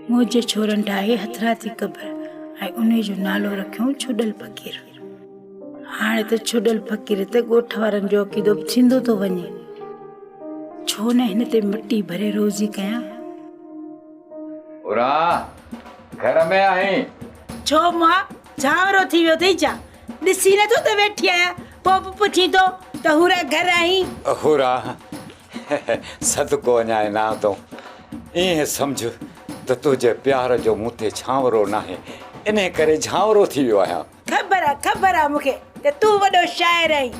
منهنجي ڇورن ٺاهي هٿراتي قبر ۽ انهي جو نالو رکيائون ڇوڏل فقير. هاڻي ته ڇوڏل فقير تي ڳوٺ وارن جو عقيدو به ٿيندو ٿو وڃي. ڇو نه هن تي مٽي ڀري روزي ڪيان. حورا، گهر ۾ آهين؟ ڇو مئا، جهانورو ٿي ويو اٿئي ڇا؟ ڏسين نٿو ته ويٺي آهيان، پوء به پڇين ٿو ته حورا گهر آهين؟ حورا، صدقو اڃا نه آندو. ائين سمجهه ته تنهنجي پيار جو مون تي ڇانورو ناهي، انهي ڪري جهانورو ٿي ويو آهيان. خبر آ، خبر آ مون کي ته تون وڏو شاعر آهين.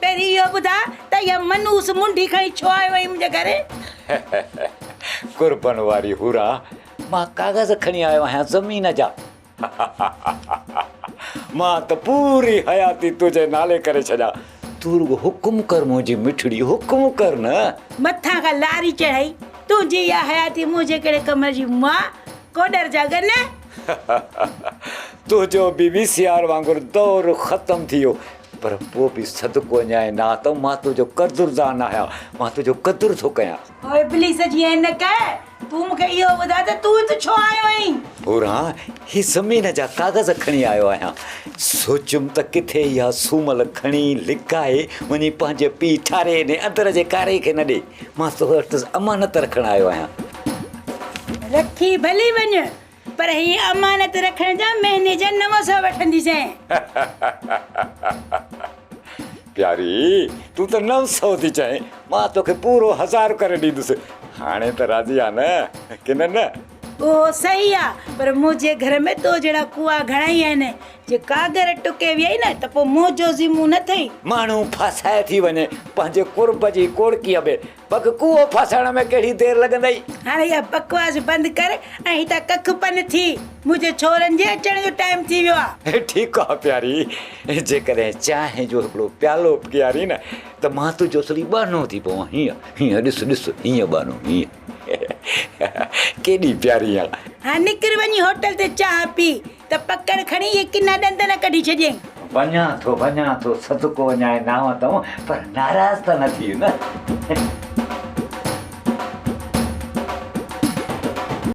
پهرين اهو ٻڌاء ته اها منحوس منڍي کڻي ڇو آيو آهين منهنجي گهر؟ قربن واري حورا، مان ڪاغذ کڻي آيو آهيان زمين جا. مان ته پوري حياتي تنهنجي نالي ڪري ڇڏيان. تون رڳو حڪم ڪر منهنجي مٺڙي، حڪم ڪر نه. مٿان کان لاري چڙهائي، تنهنجي اها حياتي منهنجي ڪهڙي ڪم جي مئا، ڪوڏر جا ڳن. تنهنجو به وي سي آر وانگر دور ختم ٿي ويو، پر پوء به صدقو اڃائي نه آتم، مان تنهنجو قدردان آهيان، مان تنهنجو قدر ٿو ڪيان. او ابليس جي عينڪ، تون مون کي اهو ٻڌاء ته تون هت ڇو آيو آهين؟ ڀوران، هي زمين جا ڪاغذ کڻي آيو آهيان. سوچيم ته ڪٿي اها سومل کڻي لڪائي وڃي پنهنجي پيء ٺاري ۽ اندر جي ڪاري کي نه ڏي. مان تو وٽ امانت رکڻ آيو آهيان. رکي ڀلي وڃ، پر هي امانت رکڻ جا مهيني جا 900 وٺنديسين. پياري، تون ته 900 ٿي چئين، مان توکي پورو هزار ڪري ڏيندس. هاڻي ته راضي آن نه، ڪي نه نه؟ اهو صحيح آ، پر منهنجي گهر ۾ تو جهڙا ڪوئا گهڻائي آهن. جي ڪاڳر ٽڪي ويئي نه ته پوء منهنجو ذمو نه ٿئي. ماڻهو ڦاسائي ٿي وڃي پنهنجي قرب جي ڪوڙڪيء ۾. پڪ ڪوئو ڦاسائڻ ۾ ڪهڙي دير لڳندئي؟ هاڻي اها بڪواس بند ڪر ۽ هتان ڪک پن ٿي. منهنجي ڇورن جي اچڻ جو ٽائيم ٿي ويو آ. ٺيڪ آ پياري، جيڪڏهن چانهه جو هڪڙو پيالو پيارين نه ته مان تنهنجو اصلي ٻانهو ٿي پوان. هيئن، هيئن ڏس، ڏس، هيئن ٻانهو، هيئن. ڪيڏي پياري آن. هاڻ نڪر وڃي هوٽل تي چانهه پي ته پڪڙ کڻي اهي ڪنا ڏند نه ڪڍي ڇڏيئين. وڃان ٿو، وڃان ٿو، صدقو وڃائي نانء اٿئون، پر ناراض ته نه ٿيء نه.